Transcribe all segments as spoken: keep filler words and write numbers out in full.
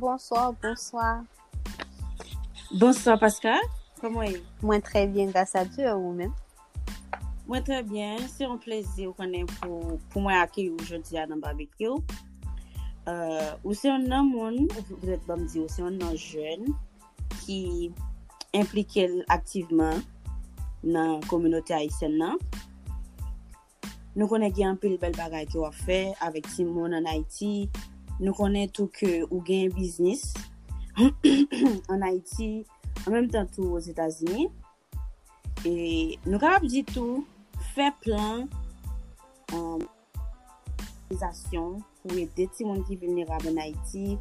Bonsoir, bonsoir. Bonsoir Pascal, comment est? Mwen très bien, grâce à Dieu, ou menm? Mwen très bien, c'est un plaisir pour, pour moi accueillir aujourd'hui à dans barbecue. Euh, ou se yon nan moun, ou peut-être ban m di, ou se yon nan jèn ki enplike l aktivman nan kominote ayisyèn nan. Nou konnen gen anpil bèl bagay ke w ap fè avèk timoun an Ayiti. Nou konnen tou ke ou gen biznis an Ayiti, an menm tan tou Ozetazini. E nou kapab di tou, fè plan um, òganizasyon pou ede timoun ki vilnerab an Ayiti.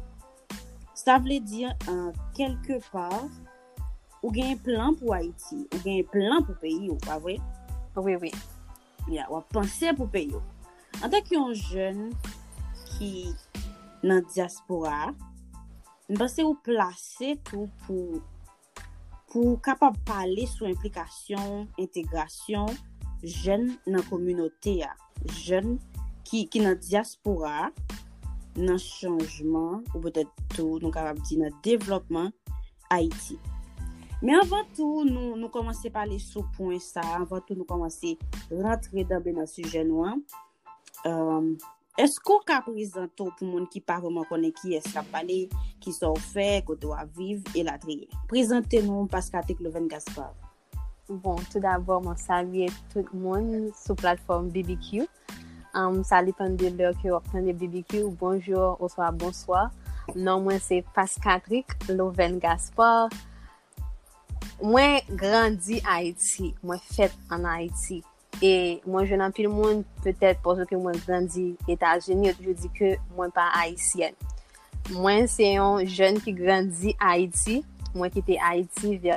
Sa vle di, an kèlke pa, ou gen plan pou Ayiti, ou gen plan pou peyi w, pa vre? Wi, wi. Ya, w ap panse pou peyi w. Antanke yon jèn ki nan dyaspora, m panse ou plase tou pou pou w kapab pale sou enplikasyon entegrasyon jèn nan kominote a, jèn ki, ki nan dyaspora a, nan chanjman, ou petèt tou nou kapab di nan devlòpman Ayiti. Men anvan tou nou, nou kòmanse pale sou pwen sa a, anvan tou nou kòmanse rantre danble nan sijè nou an, um, èske w ka prezante w pou moun ki pa vrèman konnen kiyès k ap pale, kisa w fè, kote w ap viv, elatriye? Prezante nou Pascatrick Loven Gaspard. Bon, tou dabò, mwen salye tout moun sou platfòm B B Q. Um, sa depann de lè ke w ap tande B B Q. Bonjou, oswa bonswa. Non mwen se Pascatrick Loven Gaspard. Mwen grandi Ayiti, mwen fèt an Ayiti. E mwen jwenn anpil moun, petèt paske mwen grandi Etazini, yo toujou di ke mwen pa ayisyèn. Mwen se yon jèn ki grandi Ayiti. Mwen kite Ayiti vè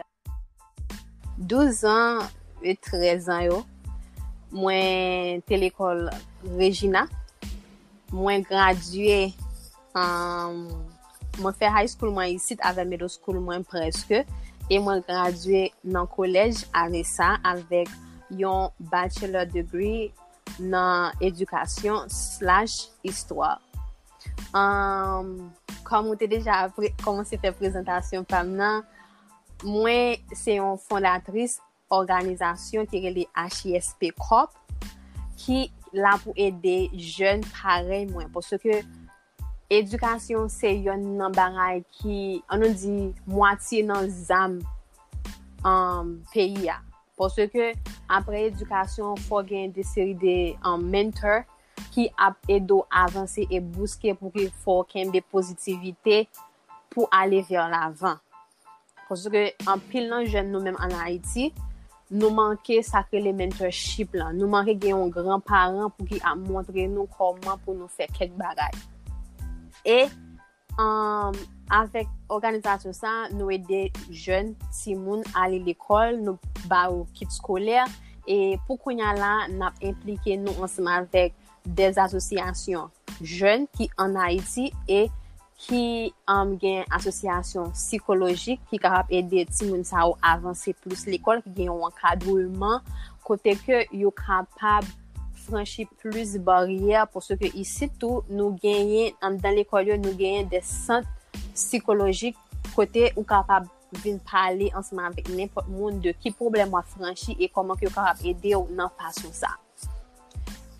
douz an e trèz an yo. Mwen te lekòl Regina. Mwen gradye, um, mwen fè high school mwen isit avè middle school mwen prèske. E mwen gradye nan kolèj ane sa avèk yon bachelor degree nan edikasyon slash istwa. Um, kòm ou te deja pre- kòmanse fè prezantasyon pa m nan, mwen se yon fondatris òganizasyon ki rele H I S P Corp, ki la pou ede jèn parèy mwen. Paske edikasyon se yonn nan bagay ki, ann nou di, mwatye nan zam, um, peyi a. Paske apre edikasyon, fò gen de seri de, um, mentor ki ap ede w avanse e bouske pou ke fò w kenbe pozitivite pou ale vè lavan. Paske anpil nan jèn nou menm an Ayiti, nou manke sa k rele mentorship lan. Nou manke gen yon gran paran pou ki ap montre nou kòman pou nou fè kèk bagay. E, um, avèk òganizasyon sa, nou ede jèn timoun ale lekòl, nou ba yo kit skolè. E pou kounye a la, n ap enplike nou ansanm avèk de asosyasyon jèn ki an Ayiti e ki, um, gen asosyasyon sikolojik ki kapab ede timoun sa yo avanse plis lekòl, ki gen yon ankadreman kote ke yo kapab franchi plis baryè, paske isit tou nou genyen, anndan lekòl yo, nou genyen de sant sikolojik kote ou kapab vin pale ansanm avèk nenpòt moun de ki pwoblèm w ap franchi e kòman ke yo kapab ede w nan fason sa.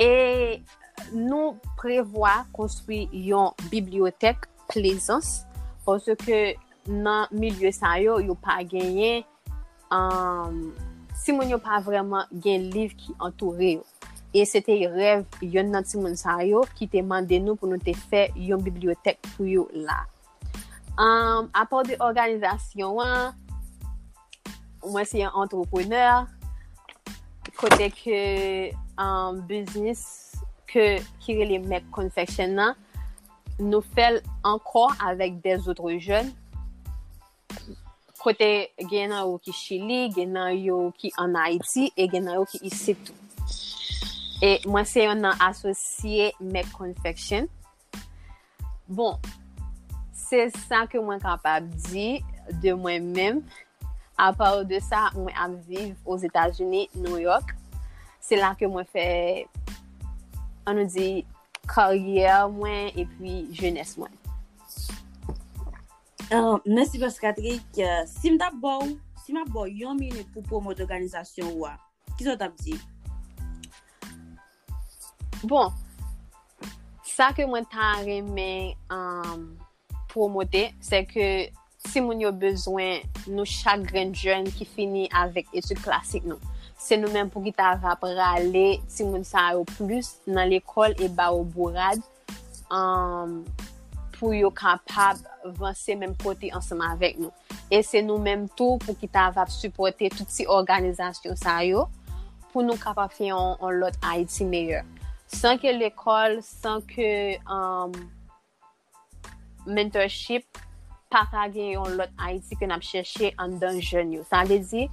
E nou prevwa konstwi yon bibliyotèk Plaisance, paske nan milye sa yo, yo pa genyen, um, timoun yo pa vrèman gen liv ki antoure yo. E se te rèv yonn nan timoun sa yo ki te mande nou pou nou te fè yon bibliyotèk pou yo la. Um, apa de òganizasyon an, mwen se yon antreprenè, kote ke, um, biznis ke, ki rele Mac Confection nan, nou fè l ankò avèk de zòt jèn, kote gen nan yo ki Chili, gen nan yo ki an Ayiti, e gen nan yo ki isit tou. E mwen se yon nan asosye Mac Confection. Bon, se sa ke mwen kapab di de mwen menm. Apa de sa, mwen ap viv Ozetazini, New York. Se la ke mwen fè, ann nou di, karyè mwen epi jenès mwen. Uh, mèsi Pascatrick. Uh, si m t ap ba w, si m ap ba w yon minit pou pwomot òganizasyon ou a, kisa w t ap di? Bon, sa ke mwen ta renmen um, pwomote, se ke timoun yo bezwen nou chak grenn jèn ki fini avèk etid klasik nou. Se nou menm pou ki ta va prale timoun sa yo plis nan lekòl e ba yo bourad um, pou yo kapab vanse menm kote ansanm avèk nou. E se nou menm tou pou ki ta va sipòte tout ti òganizasyon sa yo pou nou kapab fè yon, yon lòt Ayiti meyè. San ke lekòl, san ke um, mentorship, pa ka gen yon lòt Ayiti ke n ap chèche anndan jèn yo. Sa vle di,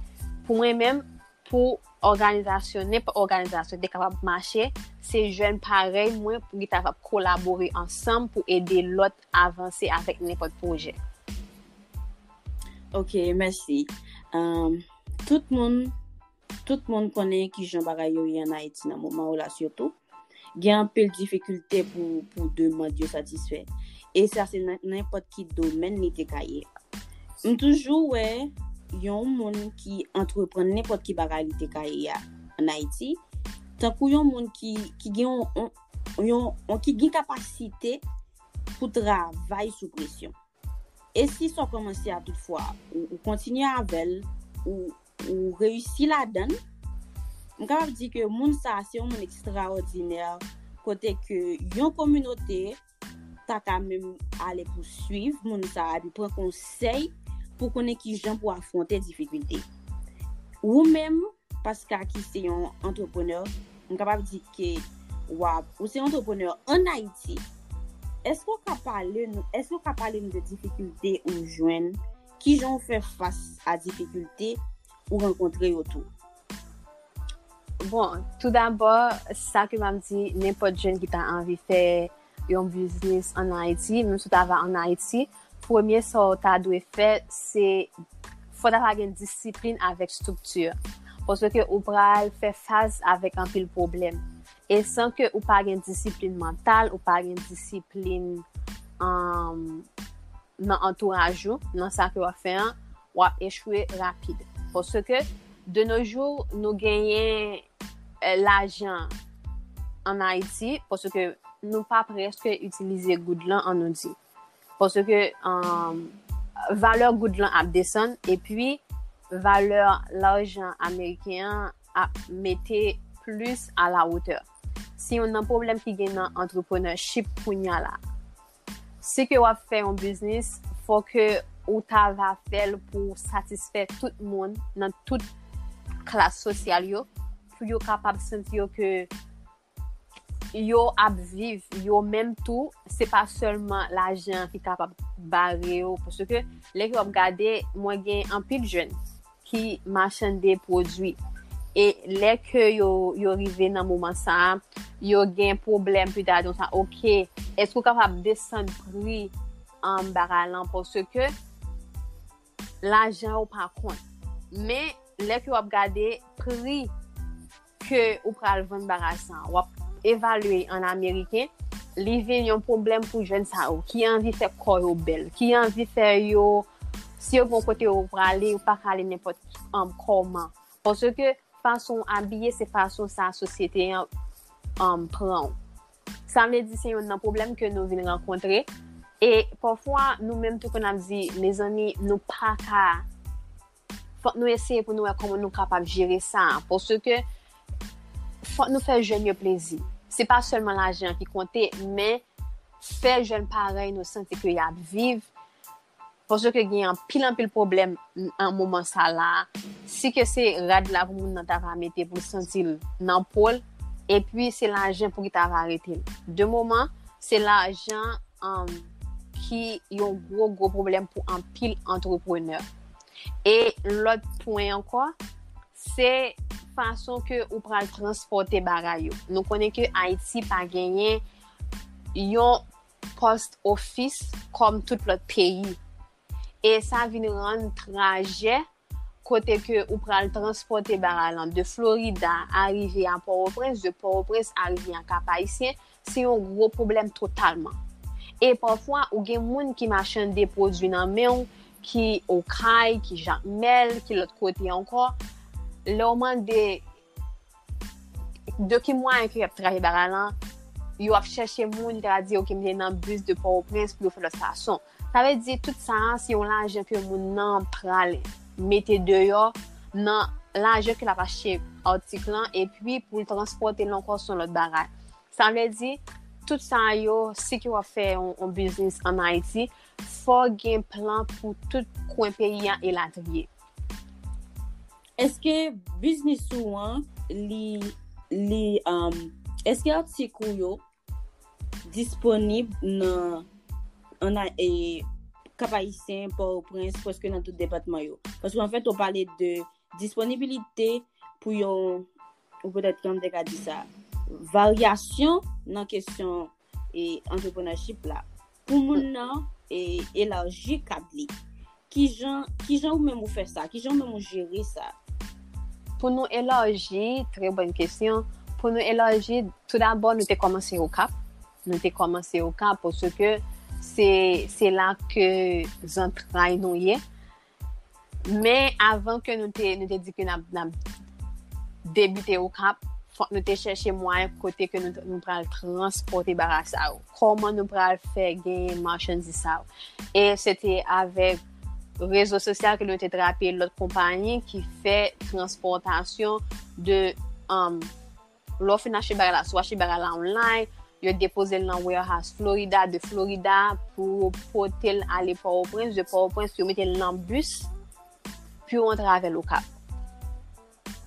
pou mwen menm, pou òganizasyon, nenpòt òganizasyon te kapab mache, se jèn parèy mwen pou ki ta kapab kolabore ansanm pou ede lòt avanse avèk nenpòt pwojè. Ok, mèsi. Um, tout moun, tout moun konnen ki jan bagay yo ye an Ayiti nan moman yo la sitou. Gen anpil difikilte pou, pou demann yo satisfè. E sa se nan nenpòt ki domèn li te ka ye. M toujou wè yon moun ki antreprann nenpòt ki bagay li te ka ye a an Ayiti, tankou yon moun ki, ki gen yon, yon, yon, ki gen kapasite pou travay sou presyon. E si sa w kòmanse a toutfwa, ou, ou kontinye avè l, ou, ou reyisi ladan l, m kapab di ke moun sa a se yon moun ekstraòdinè, kote ke yon kominote ta ka menm ale pou swiv moun sa a epi pran konsèy pou konnen ki jan pou afwonte difikilte. Ou menm, Pasca ki se yon antreprenè, m kapab di ke w ap, ou se yon antreprenè an Ayiti. Èske w ka pale nou, èske w ka pale nou de difikilte ou jwenn? Ki jan w fè fas a difikilte ou rankontre yo tou? Bon, tou dabò, sa ke m ap di, nenpòt jèn ki ta anvi fè yon biznis an Ayiti, menm si w ta va an Ayiti, premye sa w ta dwe fè, se fò w ta va gen disiplin avèk estrikti. Paske ou pral fè fas avèk anpil pwoblèm. E san ke ou pa gen disiplin mantal, ou pa gen disiplin um, nan antouraj ou, nan sa ke w ap fè an, w ap echwe rapid. Paske de nos jours, nou genyen eh, lajan an Ayiti, paske nou pa prèske itilize goud lan, an nou di. Paske um, valè goud lan ap desann, epi valè lajan ameriken an ap mete plis a la wotè. Se youn nan pwoblèm ki gen nan entrepreneurship kounya la. Si ke w ap fè yon biznis, fò ke ou ta va fè l pou satisfè tout moun nan tout klas sosyal yo, pou yo kapab santi yo ke yo ap viv yo menm tou, se pa sèlman lajan ki kapab bare yo, paske lè ke w ap gade, mwen gen anpil jèn ki machande pwodui. E lè ke yo, yo rive nan moman sa a, yo gen pwoblèm pita, donk sa, ok, èske w kapab desann pri um, bagay lan, paske lajan yo pa kont. Men, lè ke w ap gade pri ke ou pral vann bagay sa, w ap evalye an ameriken, li vin yon pwoblèm pou jèn sa yo, ki anvi fè kò yo bèl, ki anvi fè yo, si yo gen yon kote yo prale, yo pa ka ale nenpòt um, kòman. Paske fason w abiye, se fason sa sosyete an um, pran w. Sa vle di se youn nan pwoblèm ke nou vin rankontre. E pafwa, nou menm tou konn ap di, mezanmi, nou pa ka. Fòk nou eseye pou nou wè kòman nou kapab jere sa. Paske fòk nou fè jèn yo plezi. Se pa sèlman lajan ki konte, men fè jèn parèy nou santi ke y ap viv. Paske gen anpil, anpil pwoblèm an moman sa la. Si ke se rad la pou moun nan ta va mete pou l santi l nan po l, epi se lajan pou ki ta va rete l. De moman, se lajan um, ki yon gwo, gwo pwoblèm pou anpil antreprenè. E lòt pwen ankò, se fason ke ou pral transpòte bagay yo. Nou konnen ke Ayiti pa genyen yon post office kòm tout lòt peyi. E sa vin rann trajè kote ke ou pral transpòte bagay lan de Florida a rive a Pòtoprens, de Pòtoprens a rive a Kap Ayisyen, se yon gwo pwoblèm totalman. E pafwa, ou gen moun ki machande pwodui nan men w, ki Okay, ki Jakmèl, ki lòt kote ankò. Lè w mande de ki mwayen ke y ap travay bagay lan, yo ap chèche moun, ta di, "Ok, m te nan bis de Pòtoprens pou yo fè lòt fason." Sa vle di, tout sa a, se yon lajan ke moun nan pral mete deyò nan lajan ke l ap achte atik lan, epi pou l transpòte l ankò se yon lòt bagay. Sa vle di, tout sa yo, si ke w ap fè yon, yon biznis ann Ayiti, fò w gen plan pou tout kwen peyi a elatriye. Èske biznis ou an, li, li, um, èske atik ou yo disponib nan, an, e, Kap Ayisyen, Pòtoprens, prèske nan tout depatman yo? Paske anfèt, ou pale de disponibilite pou yon, ou petèt, kòman m te ka di sa, varyasyon nan kesyon e entrepreneurship la. Pou moun nan e elaji kad li. Kijan, kijan ou menm ou fè sa? Kijan ou menm ou jere sa? Pou nou elaji, trè bòn kesyon, pou nou elaji, tou dabò, nou te kòmanse Okap. Nou te kòmanse Okap paske se, se la ke zantray nou ye. Men avan ke nou te, nou te di ke n ap, n ap debite Okap, fòk nou te chèche mwayen kote ke nou, nou pral transpòte bagay sa yo. Kòman nou pral fè genyen machandiz sa yo? E se te avèk rezo sosyal ke nou te trape lòt konpayi ki fè transpòtasyon de, um, lè w fin achte bagay la, si w achte bagay la online, yo depoze l nan warehouse Florida, de Florida, pou yo pote l ale Pòtoprens, de Pòtoprens, yo mete l nan bis, pou yo antre avè l Okap.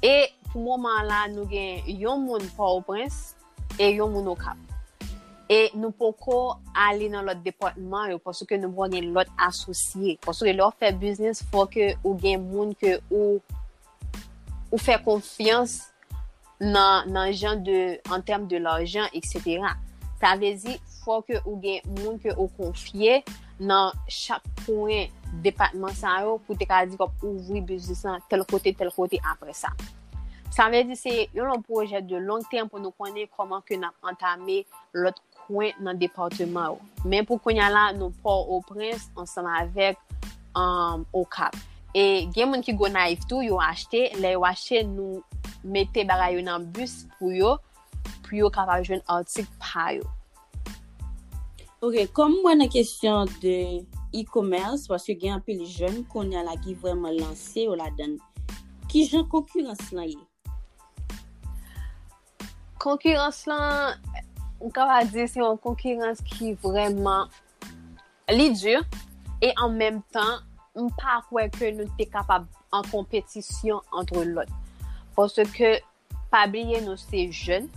E pou moman la, nou gen yon moun Pòtoprens e yon moun Okap. E nou poko ale nan lòt depatman yo, paske nou poko gen lòt asosye. Paske lè w fè biznis, fò ke ou gen moun ke ou, ou fè konfyans nan, nan jan de, an tèm de lajan, etsetera. Sa vle di, fò ke ou gen moun ke ou konfye nan chak kwen depatman sa yo pou te ka di k ap ouvri biznis lan tèl kote, tèl kote apre sa. Sa vle di se yon, yon pwojè de long term pou nou konnen kòman ke n ap antame lòt kwen nan depatman yo. Men pou kounye a la, nou Pòtoprens ansanm avèk, um, Okap. E gen moun ki Gonayiv tou, yo achte. Lè yo achte, nou mete bagay yo nan bis pou yo, pou yo kapab jwenn atik pa yo. Ok, kòm m wè nan kesyon de e-commerce, paske gen anpil jèn kounye a la ki vrèman lanse yo ladan l, kijan konkirans lan ye? Konkirans lan, m kapab di se yon konkirans ki vrèman, li di, e an menm tan, m pa kwè ke nou te kapab an konpetisyon antre lòt. Paske, pa bliye, nou se jèn,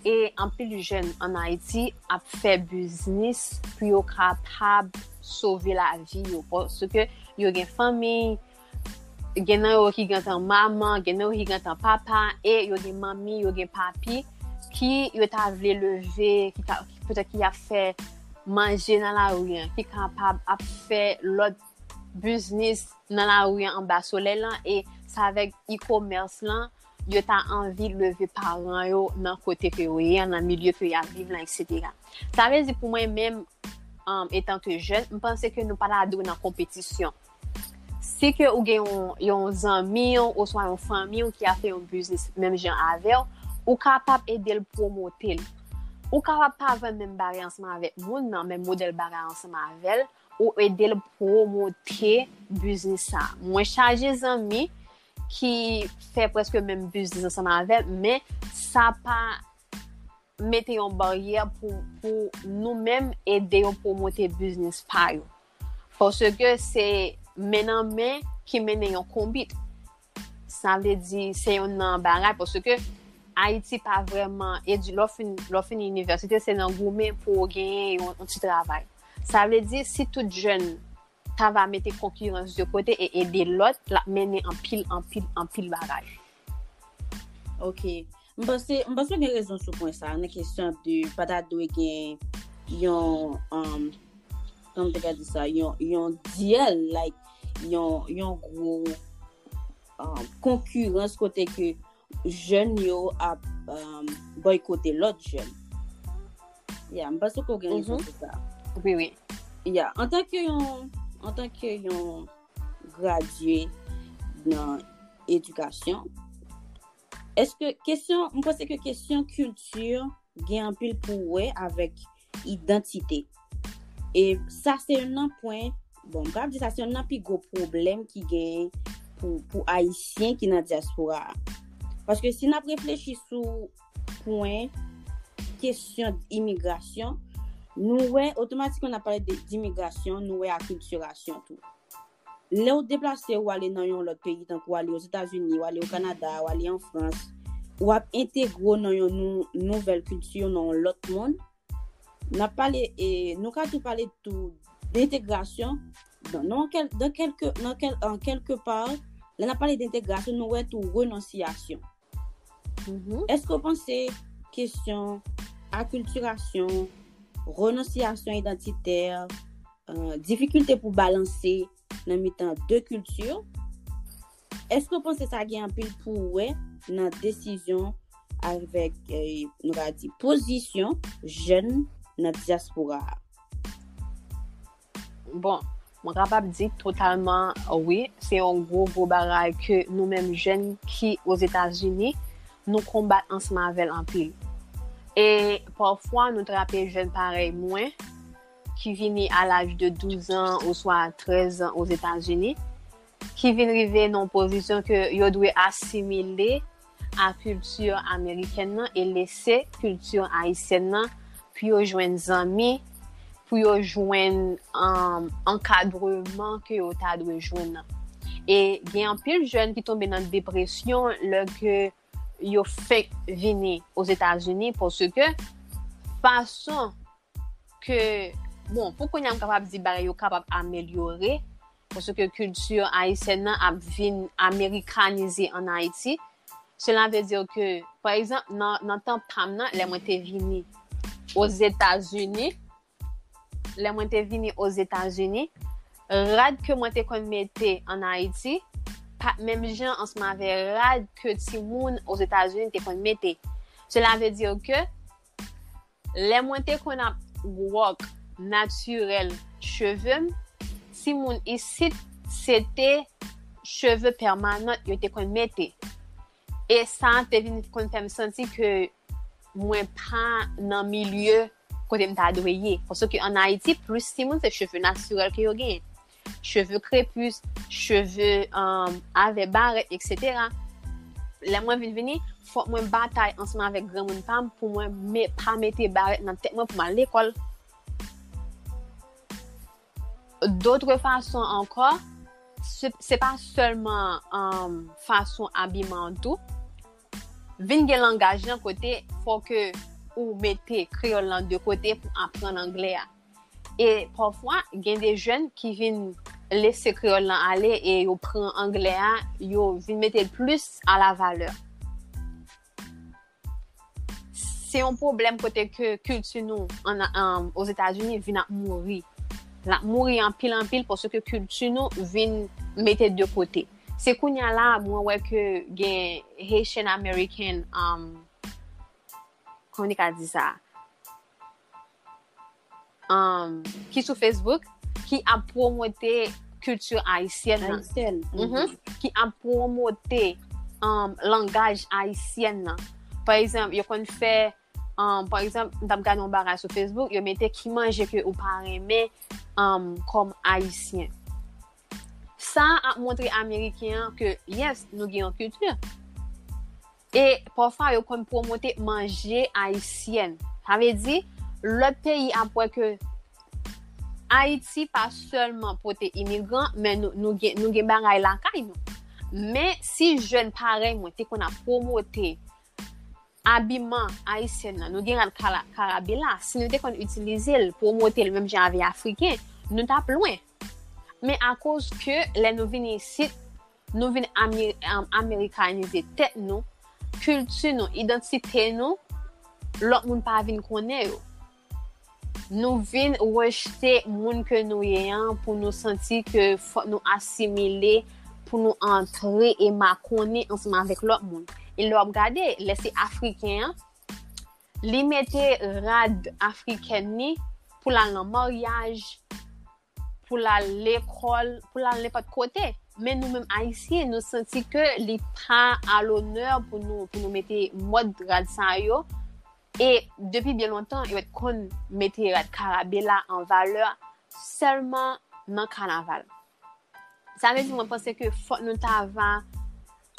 e anpil jèn ann Ayiti ap fè biznis pou yo kapab sove lavi yo. Paske yo gen fanmi, gen nan yo ki gentan manman, gen nan yo ki gentan papa, e yo gen manmi, yo gen papi, ki yo ta vle leve, ki ta, ki petèt ki ap fè manje nan lari an, ki kapab ap fè lòt biznis nan lari an anba solèy lan, e se avèk e-commerce lan, yo ta anvi leve paran yo nan kote ke yo ye an, nan milye ke y ap viv lan, etsetera. Sa vle di pou mwen menm, um, etan ke jèn, m panse ke nou pa ta dwe nan konpetisyon. Si ke ou gen yon, yon zanmi w oswa yon fanmi w ki ap fè yon biznis menm jan avè w, ou kapab ede l pwomote l. Ou kapab pa vann menm bagay ansanm avèk moun nan, menm modèl bagay ansanm avè l, ou ede l pwomote biznis sa. Mwen chaje zanmi ki fè prèske menm biznis ansanm avè l, men sa pa mete yon baryè pou, pou nou menm ede yo pwomote biznis pa yo. Paske se men nan men ki mennen yon konbit. Sa vle di se youn nan bagay, paske Ayiti pa vrèman edi-, lè w fin, lè w fin inivèsite, se nan goumen pou w genyen yon, yon ti travay. Sa vle di si tout jèn ta va mete konkirans de kote e ede lòt, l ap mennen anpil, anpil, anpil bagay. Ok. M panse, m panse w gen rezon sou pwen sa, nan kesyon de pa ta dwe gen yon, um, kòman m te ka di sa, yon, yon dyèl, like, yon, yon gwo, um, konkirans kote ke jèn yo ap, um, bòykote lòt jèn. Yeah, m panse ke w gen rezon sou sa. Wi, wi. Ya, antanke yon antanke yon gradye nan edikasyon, èske kesyon m panse ke kesyon kilti gen anpil pou wè avèk idantite. E sa se youn nan pwen, bon, m kapab di sa se youn nan pi gwo pwoblèm ki gen pou, pou Ayisyen ki nan dyaspora a. Paske si n ap reflechi sou pwen kesyon imigrasyon, nou wè otomatikman n ap pale de, d'imigrasyon, nou wè akiltirasyon tou. Lè w deplase ou ale nan yon lòt peyi, tankou w ale Ozetazini, w ale o Kanada, w ale an Frans, w ap entegre w nan yon nou, nouvèl kilti, nan yon lòt mond. N ap pale, e, nou ka tou pale tou dentegrasyon, nan, nan, kèl, nan, kèlke, nan, kèl, an kèlke pa, lè n ap pale dentegrasyon, nou wè tou renonsyasyon. Èske w panse kesyon akiltirasyon, renonsyasyon idantitè, difikilte pou balanse nan mitan de kilti, èske w panse sa gen anpil pou wè nan desizyon avèk, nou ka di, pozisyon jèn nan dyaspora a? Bon, mwen kapab di totalman wi, se yon gwo gwo bagay ke nou menm jèn ki Ozetazini, nou konbat ansanm avè l anpil. E pafwa nou trape jèn parèy mwen ki vini a laj de douz an oswa trèz an Ozetazini, ki vin rive nan yon pozisyon ke yo dwe asimile a kilti amerikèn nan e lese kilti ayisyèn nan pou yo jwenn zanmi, pou yo jwenn um, ankadreman ke yo ta dwe jwenn nan. E gen anpil jèn ki tonbe nan depresyon lè ke yo fenk vini Ozetazini paske fason ke, bon, pou kounye a m kapab di bagay yo kapab amelyore, paske kilti ayisyèn nan ap vin amerikanize an Ayiti. Cela veut dire ke, pa egzanp, nan, nan tan pa m nan, lè mwen te vini Ozetazini, lè mwen te vini Ozetazini, rad ke mwen te konn mete an Ayiti, pa t menm jan ansanm avè rad ke timoun Ozetazini te konn mete. Cela veut dire ke, lè mwen te konn ap gwòk natirèl cheve m, timoun isit, se te cheve pèmanan yo te konn mete. E sa te vin konn fè m santi ke mwen pa nan milye kote m ta dwe ye. Paske an Ayiti, plis timoun se cheve natirèl ke yo genyen. Cheve krepis, cheve um, avè barèt, etsetera. Lè mwen vin vini, fòk mwen batay ansanm avèk granmoun pa m pou mwen me, pa mete barèt nan tèt mwen pou m al lekòl. Dotre fason ankò, se, se pa sèlman um, fason abiman an tou. Vin gen langaj lan kote fò ke ou mete kreyòl lan de kote pou aprann anglè a. E pafwa, gen de jèn ki vin lese kreyòl lan ale e yo pran anglè a, yo vin mete l plis a la valè. Se yon pwoblèm kote ke kilti nou an, an, Ozetazini vin ap mouri. L ap mouri anpil anpil paske kilti nou vin mete de kote. Se kounye a la mwen wè ke gen Haitian American, um, kòman ni ka di sa? Um, ki sou Facebook, ki ap pwomote kilti ayisyèn nan. Ayisyèn. Mhm. Ki ap pwomote um, langaj ayisyèn nan. Pa egzanp, yo konn fè, um, pa egzanp, m t ap gade yon bagay sou Facebook, yo mete ki manje ke ou pa renmen um, kòm ayisyen. Sa ap montre Ameriken an ke, yes, nou gen yon kilti. E pafwa, yo konn pwomote manje ayisyèn. Sa vle di, lòt peyi ap wè ke Ayiti pa sèlman pote imigran, men nou, nou, gen, nou gen bagay lakay nou. Men si jèn parèy mwen te konn ap pwomote abiman ayisyèn nan, nou gen rad kara, karabela, si nou te konn itilize l, pwomote l menm jan avè Afriken, nou t ap lwen. Men akoz ke lè nou vin isit, nou vin ami, um, amerikanize tèt nou, kilti nou, idantite nou, lòt moun pa vin konnen yo. Nou vin rejte moun ke nou ye an pou nou santi ke fòk nou asimile, pou nou antre e makonnen ansanm avèk lòt moun. E lè w ap gade, lè se Afriken an, li mete rad afrikèn li pou l al nan maryaj, pou l al lekòl, pou l al nenpòt kote. Men nou menm Ayisyen, nou santi ke li pa a lonè pou nou, pou nou mete mòd rad sa yo. E depi byen lontan, yo t konn mete rad karabela an valè sèlman nan kanaval. Sa vle di, mwen panse ke fòk nou ta va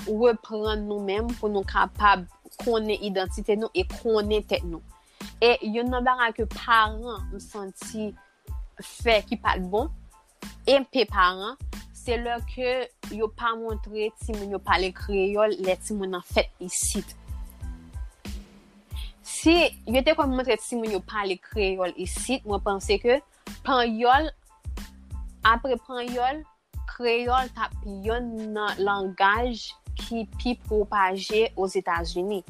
reprann nou menm pou nou kapab konnen idantite nou e konnen tèt nou. E youn nan bagay ke paran m santi fè ki pa t bon, e pe paran, se lè ke yo pa montre timoun yo pale kreyòl lè timoun nan fèt isit. Si yo te konn montre timoun yo pale kreyòl isit, mwen panse ke panyòl, apre panyòl, kreyòl t ap yonn nan langaj ki pi pwopaje Ozetazini.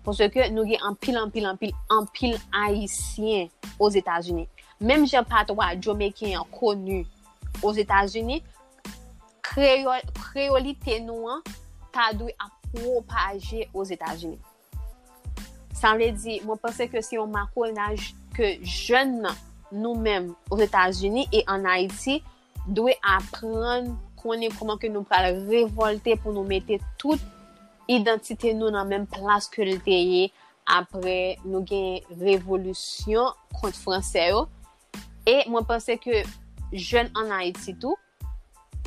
Paske nou gen anpil, anpil, anpil, anpil Ayisyen Ozetazini. Menm jan patwa Jamaican an koni Ozetazini, kreyòl, kreyolite nou an ta dwe ap pwopaje Ozetazini. Sa vle di, mwen panse ke se yon makonaj ke jèn nou menm Ozetazini e ann Ayiti dwe aprann konnen kòman ke nou pral revòlte pou nou mete tout idantite nou nan menm plas ke l te ye apre nou gen revolisyon kont fransè yo. E mwen panse ke jèn ann Ayiti tou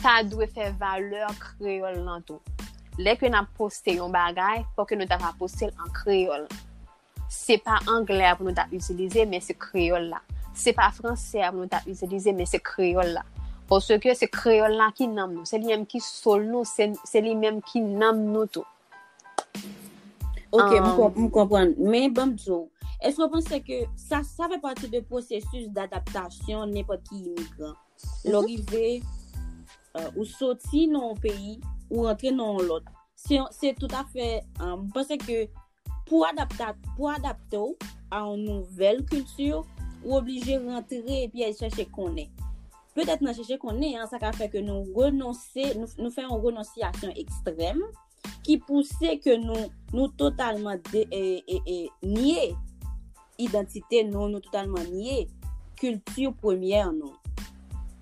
ta dwe fè valè kreyòl lan tou. Lè ke n ap poste yon bagay, fòk ke nou ta va poste l an kreyòl. Se pa anglè a pou nou ta itilize, men se kreyòl la. Se pa fransè a pou nou ta itilize, men se kreyòl la. Paske se kreyòl la ki nanm nou, se li menm ki soul nou, se, se li menm ki nanm nou tou. Ok, m, um, m konprann. Men ban m di w, èske w panse ke sa, sa fè pati de pwosesis dadaptasyon nenpòt ki imigran? Lè w rive, uh, ou soti nan yon peyi, ou rantre nan yon lòt. Se, se toutafè, uh, m panse ke pou adapta, pou adapte w a yon nouvèl kilti, ou oblije rantre epi al chèche konnen. Petèt nan chèche konnen an, sa ka fè ke nou renonse, nou, nou fè yon renonsyasyon ekstrèm ki pouse ke nou, nou totalman de, e, e, e, nye idantite nou, nou totalman nye kilti premyè nou.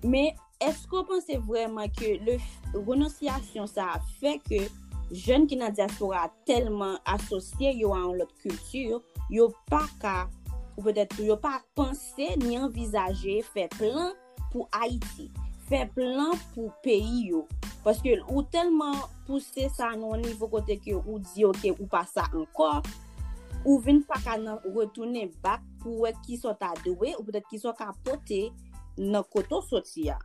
Men, èske w panse vrèman ke le renonsyasyon sa a fè ke jèn ki nan dyaspora a tèlman asosye yo a yon lòt kilti, yo pa ka, ou petèt tou, yo pa panse ni anvizaje fè plan pou Ayiti, fè plan pou peyi yo. Paske ou tèlman pouse sa nan yon nivo kote ke ou di, ok, ou pa sa ankò, ou vin pa ka nan retounen back pou wè kisa w ta dwe, ou petèt kisa w ka pote nan kote w soti a.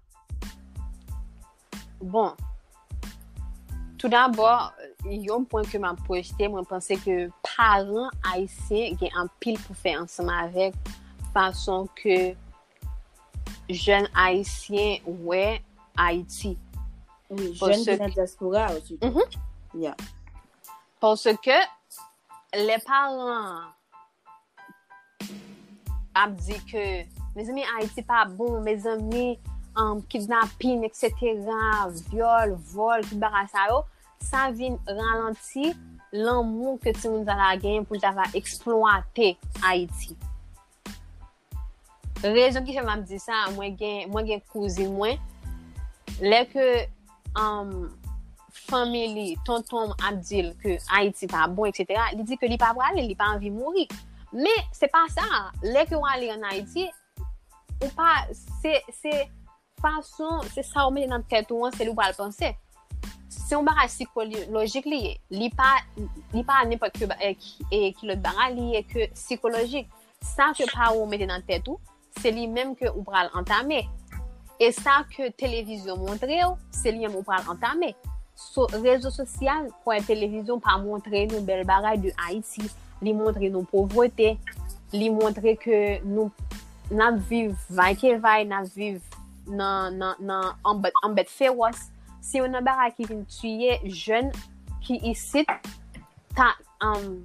Bon, toudabò, yon pwen ke m ap pwojte, mwen panse ke paran ayisyen gen anpil pou fè ansanm avèk fason ke jèn ayisyen wè Ayiti. Wi, jèn ki nan dyaspora a, sitou. Yeah. Paske lè paran ap di ke, mezanmi, Ayiti pa bon, mezanmi, um, kidnapin, etsetera, vyòl, vòl, tout bagay sa yo, sa vin ralanti lanmou ke timoun sa la genyen pou l ta va eksplwate Ayiti. Rezon ki fè m ap di sa, mwen gen, mwen gen kouzin mwen, lè ke um, fanmi li, tonton m ap di l ke Ayiti pa bon, etsetera, li di ke li pa prale, li pa anvi mouri. Men, se pa sa. Lè ke w ale ann Ayiti, ou pa, se, se fason, se sa w mete nan tèt ou an, se li w pral panse. Se yon bagay sikolojik li ye. Li pa, li pa nenpòt ki, eh, ki, eh, ki lòt bagay, li ye ke sikolojik. Sa ke paran w mete nan tèt ou, se li menm ke ou pral antame. E sa ke televizyon montre w, se li menm ou pral antame. So, rezo sosyal, kwè televizyon pa montre nou bèl bagay de Ayiti. Li montre nou povrete. Li montre ke nou, n ap viv vaykevay, n ap viv nan, nan, nan, an bèt, an bèt fewòs. Se youn nan bagay ki vin tiye jèn ki isit, ta, um,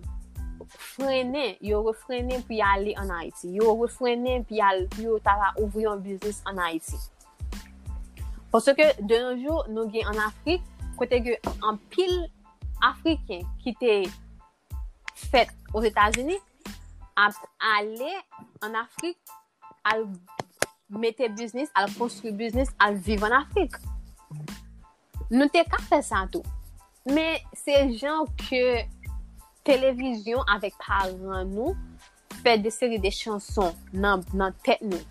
frennen, yo refrennen pou y ale ann Ayiti. Yo refrennen pou y al, pou yo ta va ouvri yon biznis ann Ayiti. Paske de nos jours, nou gen ann Afrik, kote ke anpil Afriken ki te fèt Ozetazini ap ale ann Afrik al mete biznis, al konstwi biznis, al viv an Afrik. Nou te ka fè sa tou. Men se jan ke televizyon avèk paran nou fè de seri de chanson nan, nan tèt nou.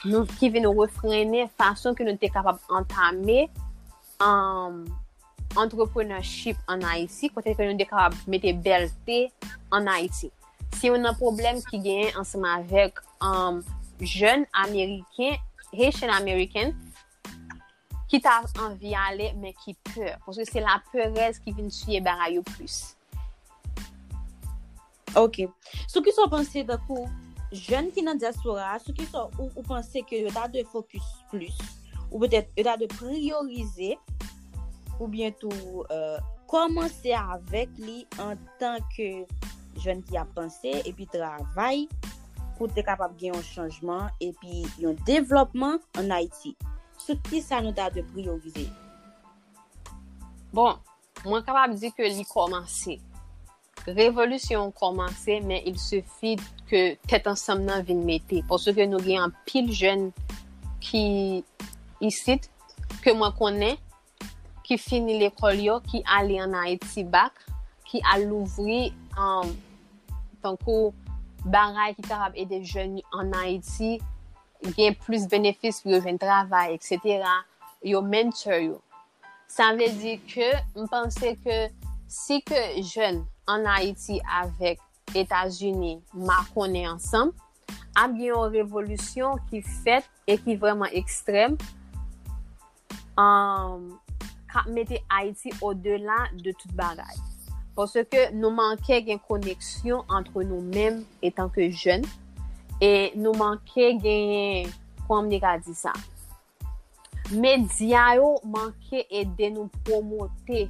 Nou ki vin refrennen fason ke nou te kapab antame um, entrepreneurship an Ayiti, kote ke nou te kapab mete bèlte an Ayiti. Si yon nan pwoblèm ki genyen ansanm avèk um, jèn ameriken, Haitian American, ki ta anvi ale, men ki pè. Paske se laperèz ki vin tiye bagay yo plis. Ok. Sou ki sa w panse tankou jèn ki nan dyaspora a, sou ki sa ou, ou panse ke yo ta dwe fokis plis? Ou petèt yo ta dwe priyorize oubyen tou uh, kòmanse avèk li antanke jèn ki ap panse epi travay pou te kapab gen yon chanjman epi yon devlòpman an Ayiti. Sou ki sa nou ta dwe priyorize? Bon, mwen kapab di ke li kòmanse. Revolisyon an kòmanse, men il suffit ke tèt ansanm nan vin mete. Paske nou gen anpil jèn ki isit, ke mwen konnen, ki fini lekòl yo, ki ale an Ayiti bak, ki al louvri um, tankou bagay ki kapab ede jèn an Ayiti gen plis benefis pou yo jwenn travay, et cetera. Yo mentor yo. Sa vle di ke m panse ke si ke jèn an Ayiti avèk Etazini makonnen ansanm, ap gen yon revolisyon ki fèt e ki vrèman ekstrèm, um, k ap mete Ayiti odela de tout bagay. Paske nou manke gen koneksyon antre nou menm etanke jèn, e nou manke genyen, kòman m te ka di sa? Medya yo manke ede nou pwomote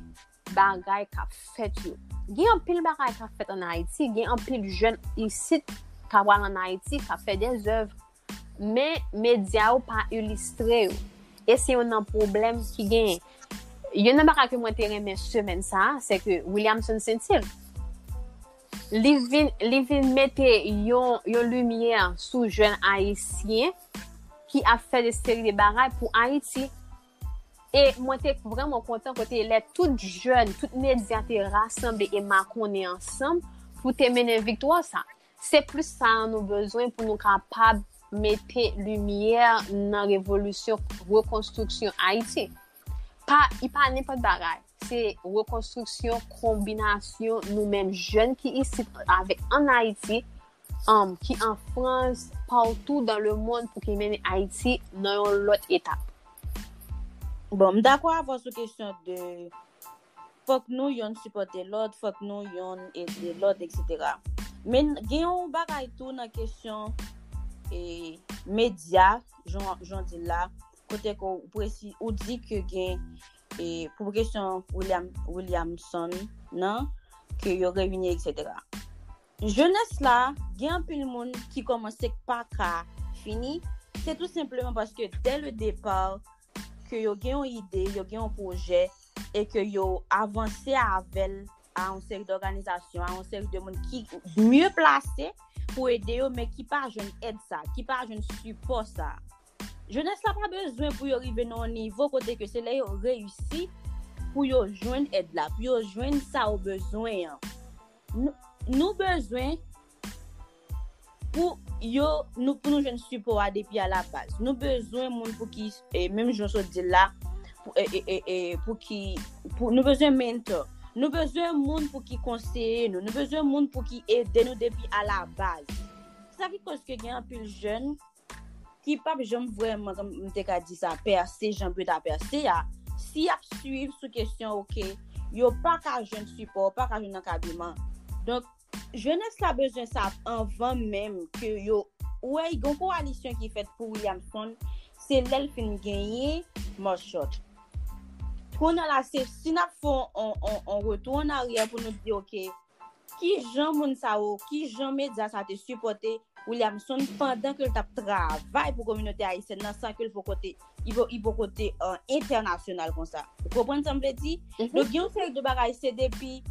bagay k ap fèt yo. Gen anpil bagay k ap fèt an Ayiti, gen anpil jèn isit k ap al an Ayiti, k ap fè de zèv, men medya yo pa ilistre yo. E se youn nan pwoblèm ki genyen. Youn nan bagay ke mwen te renmen semèn sa a, se ke Williamson Saintil, li vin, li vin mete yon, yon limyè sou jèn ayisyen ki ap fè de seri de bagay pou Ayiti. E mwen te vrèman kontan kote lè tout jèn, tout medya te rasanble e makonnen ansanm pou te mennen viktwa sa. Se plis sa a nou bezwen pou nou kapab mete limyè nan revolisyon rekonstriksyon Ayiti. Pa, li pa nenpòt bagay. Se rekonstriksyon, konbinasyon nou menm jèn ki isit avèk an Ayiti, um, ki an Frans, partou dans le monde pou ki mennen Ayiti nan yon lòt etap. Bon, m dakò avè w sou kesyon de fòk nou yonn sipòte lòt, fòk nou yonn ede lòt, et cetera. Men gen yon bagay tou nan kesyon e, medya, jan, jan w di l la, kote ke ou presi, ou di ke gen e, pou kesyon William, Williamson nan, ke yo reyini, et cetera. Jenès la, gen anpil moun ki kòmanse k pa ka fini, se tou senpleman paske dè le depar, ke yo gen yon ide, yo gen yon pwojè, e ke yo avanse avè l a yon seri dòganizasyon, a yon seri de moun ki mye plase pou ede yo, men ki pa jwenn èd sa, ki pa jwenn sipò sa. Jenès la pa bezwen pou yo rive nan yon nivo kote ke se lè yo reyisi pou yo jwenn èd la, pou yo jwenn sa yo bezwen an. Nou, nou bezwen pou yo, nou, pou nou jwenn sipò a depi a la baz. Nou bezwen moun pou ki, e, menm jan w sot di l la, pou, e, e, e, e, pou ki, pou, nou bezwen mentor. Nou bezwen moun pou ki konseye nou. Nou bezwen moun pou ki ede nou depi a la baz. Sa ki koz ke gen anpil jèn ki p ap janm vrèman, m te ka di sa, pèse jan yo ta pèse a. Si y ap swiv sou kesyon, oke, yo pa ka jwenn sipò, pa ka jwenn ankadreman. Donk, jenès la bezwen sa anvan menm ke yo, ou wè, gen yon kowalisyon ki fèt pou Williamson, se lè l fin genyen Marshall. Kounye a la, se si n ap fè on, on, on, on retou an aryè pou nou di, oke, ki jan moun sa yo, ki jan medya sa te sipòte Williamson pandan ke l t ap travay pou kominote ayisyèn nan san ke l poko te, li po-, li poko te, euh, entènasyonal konsa. Ou konprann sa m vle di? Mhm. Donk, gen yon seri de bagay, se depi,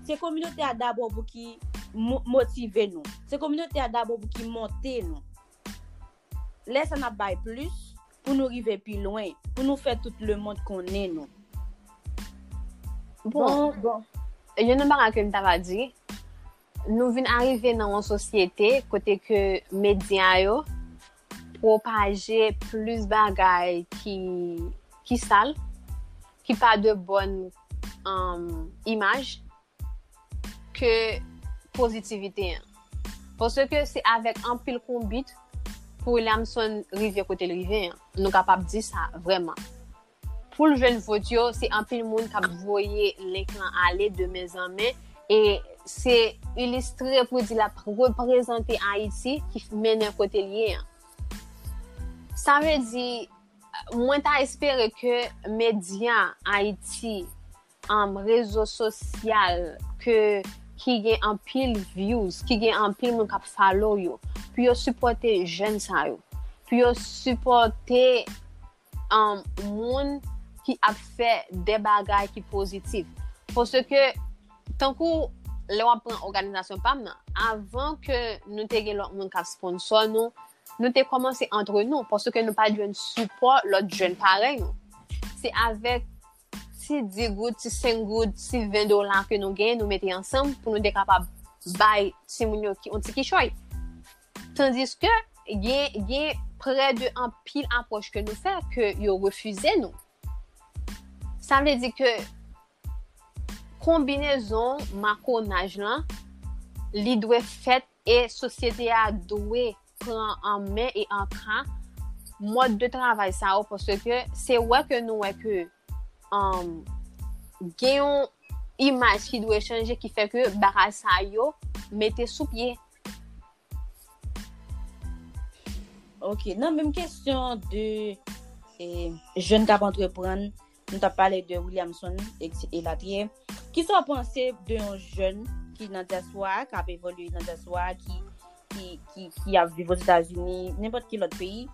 se kominote a dabò pou ki mo-, motive nou. Se kominote a dabò pou ki monte nou. lè sa n ap bay plis pou nou rive pi lwen, pou nou fè tout lemonn konnen nou. Bon, bon. Youn nan bagay ke m ta va di, nou vin arive nan yon sosyete kote ke medya yo pwopaje plis bagay ki, ki sal, ki pa de bòn um, imaj ke pozitivite an. Paske se avèk anpil konbit pou Williamson rive kote l rive an. Nou kapab di sa vrèman. Pou l jwenn vòt yo, se anpil moun k ap voye link lan ale de men an men e se ilistre pou di l ap reprezante Ayiti ki mennen kote l ye an. Sa vle di, mwen ta espere ke medya Ayiti, um, rezo sosyal ke ki gen anpil views, ki gen anpil moun k ap follow yo, pou yo sipòte jèn sa yo, pou yo sipòte um, moun ki ap fè de bagay ki pozitif. Paske, tankou lè w ap pran òganizasyon pa m nan, avan ke nou te gen lòt moun k ap sponsò nou, nou te kòmanse antre nou, paske nou pa t jwenn sipò lòt jèn parèy nou. Se avèk ti dis goud, ti senk goud, ti ven dola ke nou genyen, nou mete ansanm pou nou te kapab bay timoun yo ki, yon ti kichòy. Tandiske gen, gen prè de anpil apwòch ke nou fè ke yo refize nou. Sa vle di ke konbinezon makonaj lan, li dwe fèt e sosyete a dwe pran an men e an ka mòd de travay sa yo, paske se wè ke nou wè ke um, gen yon imaj ki dwe chanje ki fè ke bagay sa yo mete sou pye. Ok, nan menm kesyon de eh, jèn k ap antreprann, nou t ap pale de Williamson elatriye. Kisa w panse de yon jèn ki nan dyaspora a, k ap evolye nan dyaspora a, ki, ki, ki, ki ap viv Ozetazini, nenpòt ki lòt peyi,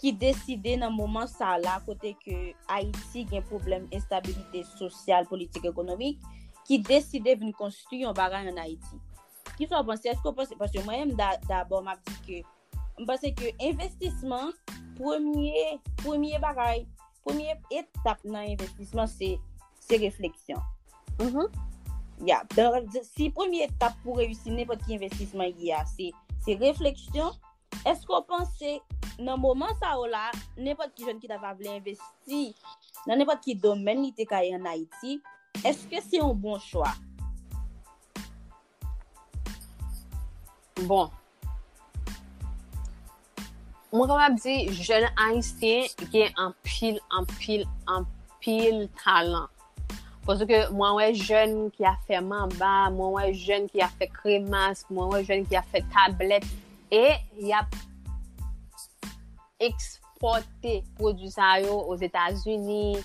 ki deside nan moman sa la kote ke Ayiti gen pwoblèm enstabilite sosyal, politik, ekonomik, ki deside vin konstwi yon bagay ann Ayiti. Kisa w panse? Èske w panse, paske mwen menm dabò m ap di ke m panse ke envestisman, premye, premye bagay, premye etap nan envestisman se, se refleksyon. Mm-hmm. Yeah. Si premye etap pou reyisi nenpòt ki envestisman ye a, se, se refleksyon, èske w panse nan moman sa yo la, nenpòt ki jèn ki ta va vle envesti nan nenpòt ki domèn li te ka ye ann Ayiti, èske se yon bon chwa? Bon. Mwen kapab di jèn ayisyen gen anpil, anpil, anpil talan. Paske mwen wè jèn ki ap fè manba, mwen wè jèn ki ap fè kremas, mwen wè jèn ki ap fè tablèt e y ap ekspòte pwodui sa yo Ozetazini,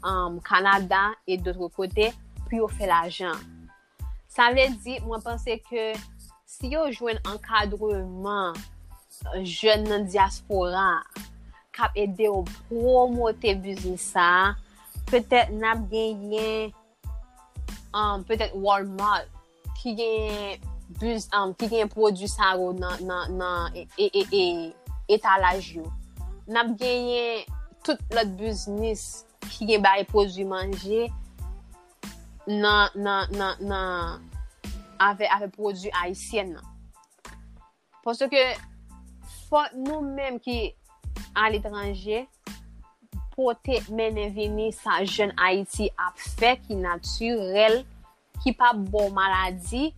um, Kanada e dotre kote pou yo fè lajan. Sa vle di, mwen panse ke si yo jwenn ankadreman jèn nan dyaspora k ap ede yo pwomote biznis sa a, petèt n ap genyen um, petèt Walmart ki gen biz, um, ki gen pwodui sa yo nan, nan, nan e, e, e, e, etalaj yo. N ap genyen tout lòt biznis ki gen bay pwodui manje nan, nan, nan, nan avè, avè pwodui ayisyèn nan. Paske fòk nou menm ki aletranje pote mennen vini sa jèn Ayiti ap fè ki natirèl, ki p ap ba w maladi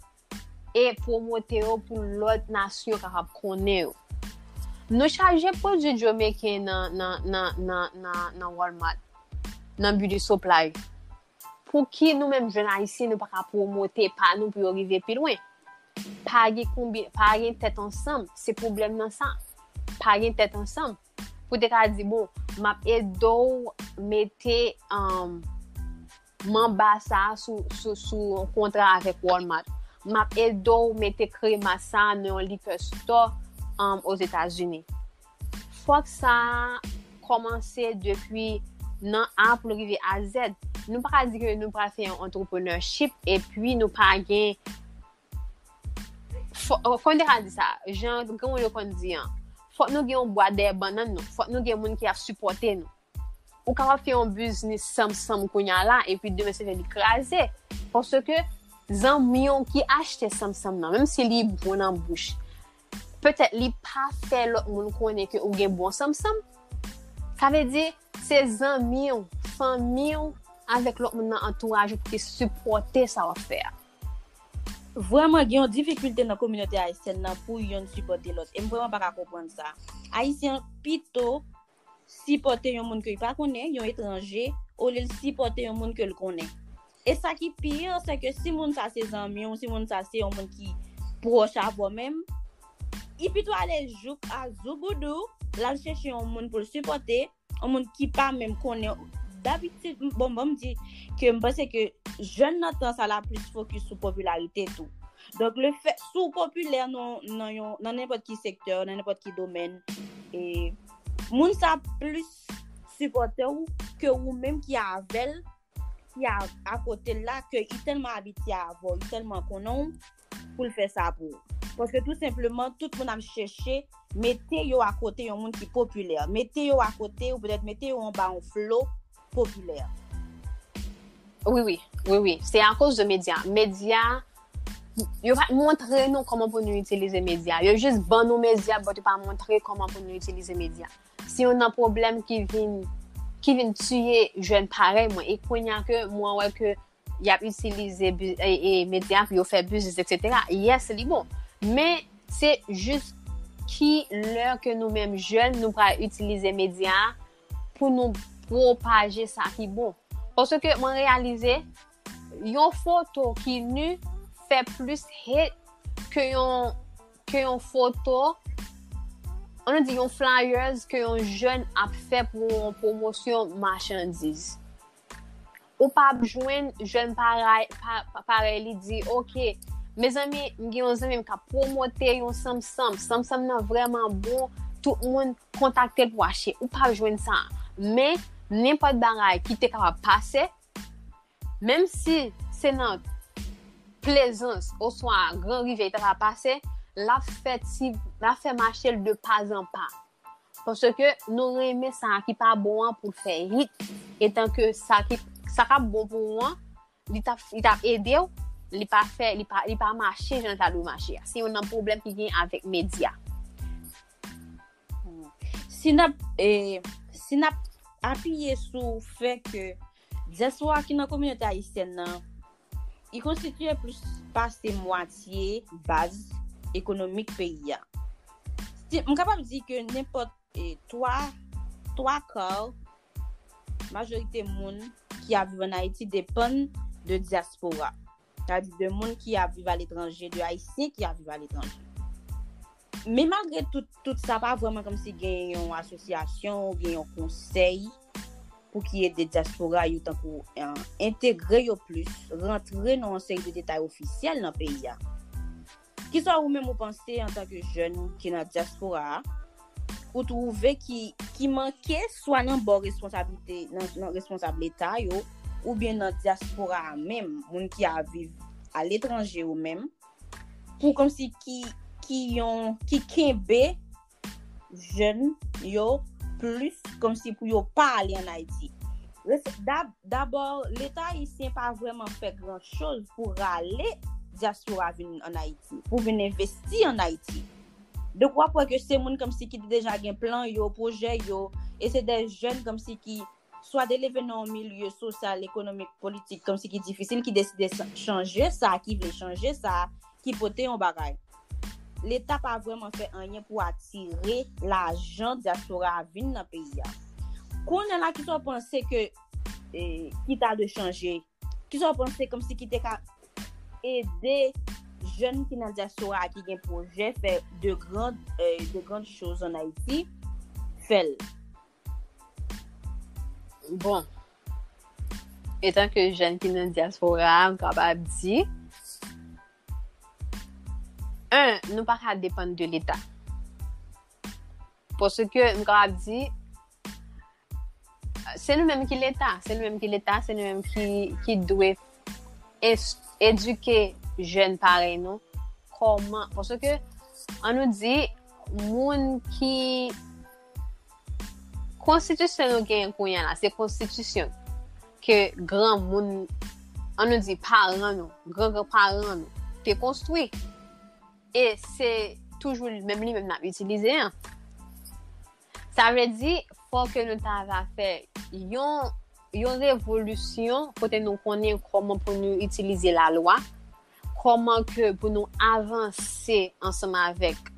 e pwomote yo pou lòt nasyon kapab konnen yo. Nou chaje pwodui Jamaican nan, nan, nan, nan, nan, nan Walmart, nan Beauty Supply. Pouki nou menm jèn ayisyen nou pa ka pwomote pa nou pou yo rive pi lwen? Pa gen konbi, pa gen tèt ansanm, se pwoblèm nan sa. Pa gen tèt ansanm. Pou te ka di, bon, m ap ede w mete um, manba sa sou, sou, sou yon kontra avèk Walmart. M ap ede w mete krema sa nan yon liquor store um, Ozetazini. Fòk sa kòmanse depi nan A pou l rive a Z. Nou pa ka di ke nou pral fè yon entrepreneurship epi nou pa gen, fò, kòman te ka di sa? Jan granmoun yo konn di an, Fòk nou gen yon bwa dèyè bannann nou. Fòk nou gen moun ki ap sipòte nou. Ou kapab fè yon biznis sanm sanm kounye a la, epi demen se li kraze. Paske zanmi w ki achte sanm sanm nan, menm si li bon nan bouch, petèt li pa fè lòt moun konnen ke ou gen bon sanm sanm. Sa vle di, se zanmi w, fanmi w, avèk lòt moun nan antouraj ou ki sipòte sa w ap fè a. Vrèman, gen yon difikilte nan kominote ayisyèn nan pou yonn sipòte lòt. E m vrèman pa ka konprann sa. Ayisyen pito sipòte yon moun ke l pa konnen, yon etranje, olye l sipòte yon moun ke l konnen. E sa ki pi, se ke si moun sa se zanmi w, si moun sa se yon moun ki pwòch avè w menm, li pito ale jouk a zouboudou, l al chèche yon moun pou l sipòte, yon moun ki pa menm konnen. Dabitid, bon, bon, m di ke m panse ke jèn nan tan sa la plis fokis sou popilarite tou. Donk, le fè, si w popilè nan, nan, yon, nan nenpòt ki sektè, nan nenpòt ki domèn, e moun sa plis sipòte w ke ou menm ki avè l, ki a, akote l la, ke li tèlman abitye avè w, li tèlman konnen w, pou l fè sa pou ou. Paske tou senpleman, tout moun ap chèche mete yo akote yon moun ki popilè. Mete yo akote, ou petèt mete yo anba yon flo popilè. Wi, wi, wi, wi. Se akoz de medya. Medya, yo pa montre nou kòman pou nou itilize medya. Yo jis ban nou medya, but yo pa montre kòman pou nou itilize medya. Si yon nan pwoblèm ki vin ki vin tiye jèn parèy mwen, e kounye a ke mwen wè ke y ap itilize e, e, medya pou yo fè biznis, etsetera. Yes, li bon. Men se jis ki lè ke nou menm jèn, nou pral itilize medya pou nou pwopaje sa ki bon. Paske mwen reyalize, yon foto ki nu fè plis hit ke yon, ke yon foto, ann di yon flyers ke yon jèn ap fè pou yon pwomosyon machandiz. Ou p ap jwenn jèn parèy, pa, pa, parèy li di, "Ok, mezanmi, m gen yon zanmi m k ap pwomote yon sanm sanm. Sanm sanm nan vrèman bon, tout moun kontakte l pou achte." Ou p ap jwenn sa. Men, nenpòt bagay ki te kapab pase, menm si se nan Plezans oswa Gran Rivyè li ta pral pase, l ap fè ti, l ap fè mache l de pa zan pa. Paske nou renmen sa ki pa bon an pou l fè hit. Etan ke sa ki, sa k ap bon pou ou an, li t ap, li t ap ede w, li pa fè, li pa, li pa mache jan l ta dwe mache a. Se youn nan pwoblèm ki gen avèk medya. Si n ap, e, si n ap apiye sou fè ke dyaspora ki nan kominote ayisyèn nan, li konstitye plis pase mwatye baz ekonomik peyi a. Si, m kapab di ke nenpòt, e, twa, twa ka majorite moun ki ap viv ann Ayiti depann de dyaspora. Sa di de moun ki ap viv aletranje, de Ayisyen ki ap viv aletranje. Men malgre tout, tout sa, pa vrèman kòmsi gen yon asosyasyon oubyen yon konsèy pou ki ede dyaspora yo tankou, eh, entegre yo plis, rantre nan yon seri de detay ofisyèl nan peyi a. Kisa ou menm ou panse antanke jèn ki nan dyaspora a? Ou twouve ki, ki manke swa nan bò responsablite, nan, nan responsab Leta yo, oubyen nan dyaspora a menm, moun ki ap viv aletranje yo menm, pou kòmsi ki, ki yon, ki kenbe jèn yo plis kòmsi pou yo pa ale ann Ayiti. Res-, dab-, dabò, Leta ayisyen pa vrèman fè gran choz pou rale dyaspora vin ann Ayiti, pou vin envesti ann Ayiti. Donk, w ap wè ke se moun kòmsi ki te deja gen plan yo, pwojè yo, e se de jèn kòmsi ki swa te leve nan yon milye sosyal, ekonomik, politik, kòmsi ki difisil, ki deside sa, chanje sa, ki vle chanje sa, ki pote yon bagay. Leta pa vrèman fè anyen pou atire lajan dyaspora a vin nan peyi a. Kounye a la, kisa w panse ke, eh, ki ta dwe chanje? Kisa w panse kòmsi ki te ka ede jèn ki nan dyaspora a ki gen pwojè fè de grand, eh, de grandes choses en Haïti, fè l? Bon, etan ke jèn ki nan dyaspora a, m kapab di, en, nou pa ka depann de Leta. Paske m kapab di, se nou menm ki Leta, se nou menm ki Leta, se nou menm ki, ki dwe es-, edike jèn parèy nou kòman, paske, an nou di, moun ki konstitisyon nou genyen kounye a la, se konstitisyon ke granmoun, an nou di paran nou, gran gran paran nou te konstwi. E se toujou menm li menm n ap itilize an. Sa vle di, fò ke nou ta va fè yon, yon revolisyon kote nou konnen kòman pou nou itilize lalwa, kòman ke pou nou avanse ansanm avèk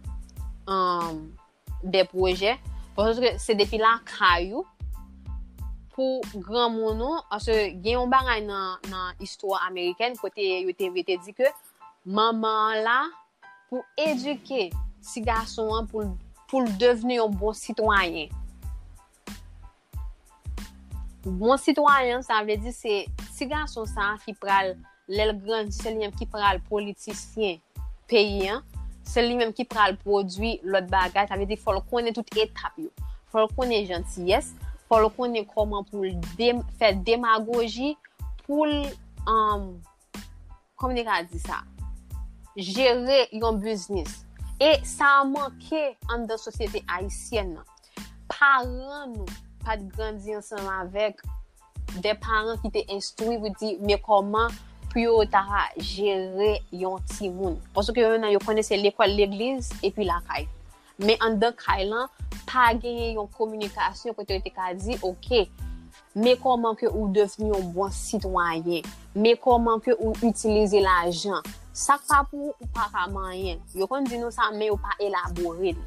um, de pwojè. Paske se depi lakay ou pou granmoun ou, paske gen yon bagay nan, nan istwa amerikèn kote yo te, yo te di ke manman an la pou edike ti gason an pou, pou l devni yon bon sitwayen. Bon sitwayen, sa vle di se ti gason sa a ki pral, lè l grandi, se li menm ki pral politisyen peyi an, se li menm ki pral pwodui lòt bagay, sa vle di fò l konnen tout etap yo. Fò l konnen jantiyès, fò l konnen kòman pou l dem, fè demagoji, pou l, um, kòman m te ka di sa? Jere yon biznis. E sa manke anndan sosyete ayisyèn nan. Paran nou pa t grandi ansanm avèk de paran ki te enstwi pou di men kòman pou yo ta jere yon timoun. Paske yo menm nan yo konnen se lekòl, legliz epi lakay. Men anndan kay lan, pa genyen yon kominikasyon kote yo te ka di, oke, men kòman ke ou devni yon bon sitwayen, men kòman ke ou itilize lajan. Sa k pa pou ou, ou pa ka manyen. Yo konn di nou sa, men yo pa elabore l.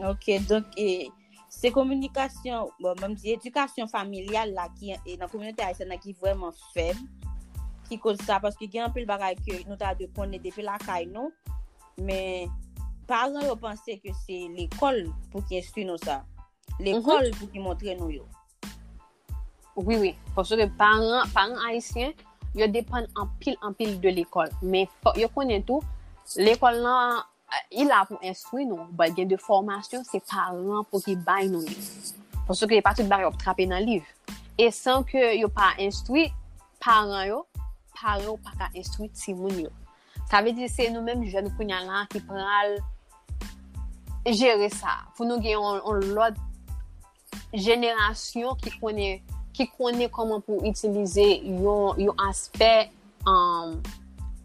Ok, donk, e, se kominikasyon, bon, menm di edikasyon familyal la ki e nan kominote ayisyèn nan ki vrèman fèb, ki koz sa, paske gen anpil bagay ke nou ta dwe konnen depi lakay nou, men paran yo panse ke se lekòl pou ki enstwi nou sa. Lekòl pou ki montre nou yo. Wi, wi. Paske paran, paran ayisyen, yo depann anpil, anpil de lekòl. Men fòk yo konnen tou, lekòl lan, li la pou enstwi nou, but gen de fòmasyon, se paran pou ki bay nou li. Paske pa tout bagay w ap trape nan liv. E san ke yo pa enstwi paran yo, paran yo pa ka enstwi timoun yo. Sa vle di se nou menm jèn kounye a la ki pral jere sa. Pou nou gen yon, yon lòt jenerasyon ki konnen, ki konnen kòman pou itilize yon, yon aspè, um,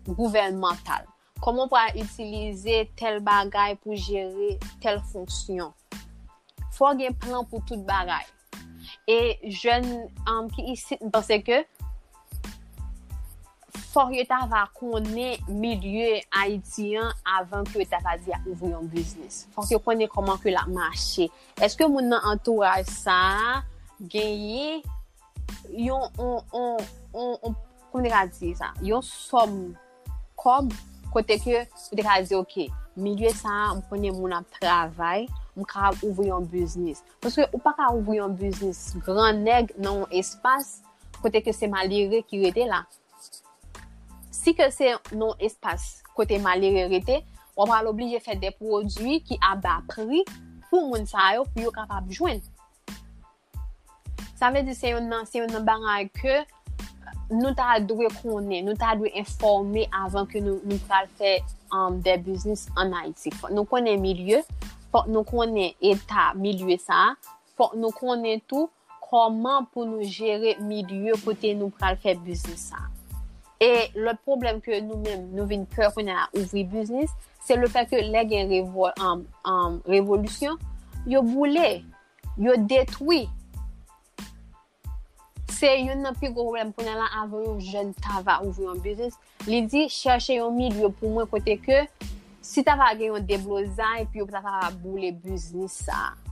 gouvènmantal. Kòman w pral itilize tèl bagay pou jere tèl fonksyon. Fò gen plan pou tout bagay. E jèn, um, ki isit, m panse ke fòk yo ta va konnen milye Ayiti an avan ke yo ta va di y ap ouvri yon biznis. Fòk yo konnen kòman ke l ap mache. Èske moun nan antouraj sa a genyen yon, yon, yon, yon, yon, kòman yo ka di sa? Yon sòm kòb kote ke ou te ka di, oke, milye sa a, m konnen moun ap travay, m ka ouvri yon biznis. Paske ou pa ka ouvri yon biznis gran nèg nan yon espas kote ke se malere ki rete la. Si ke se nan yon espas kote malere rete, w ap pral oblije fè de pwodui ki a ba pri pou moun sa yo, pou yo kapab jwenn. Sa vle di se youn nan, se youn nan bagay ke nou ta dwe konnen, nou ta dwe enfòme avan ke nou, nou pral fè, um, de biznis ann Ayiti. Fòk nou konnen milye, fòk nou konnen eta milye sa a, fòk nou konnen tou kòman pou nou jere milye kote nou pral fè biznis sa a. E lòt pwoblèm ke nou menm, nou vin pè kounye a ouvri biznis, se le fè ke lè gen revò-, um, um, revolisyon, yo boule, yo detwi. Se youn nan pi gwo pwoblèm kounye a la avan yon jèn ta va ouvri yon biznis. Li di, chèche yon milye pou mwen kote ke si ta va gen yon deblozay, epi yo ta va boule biznis sa a.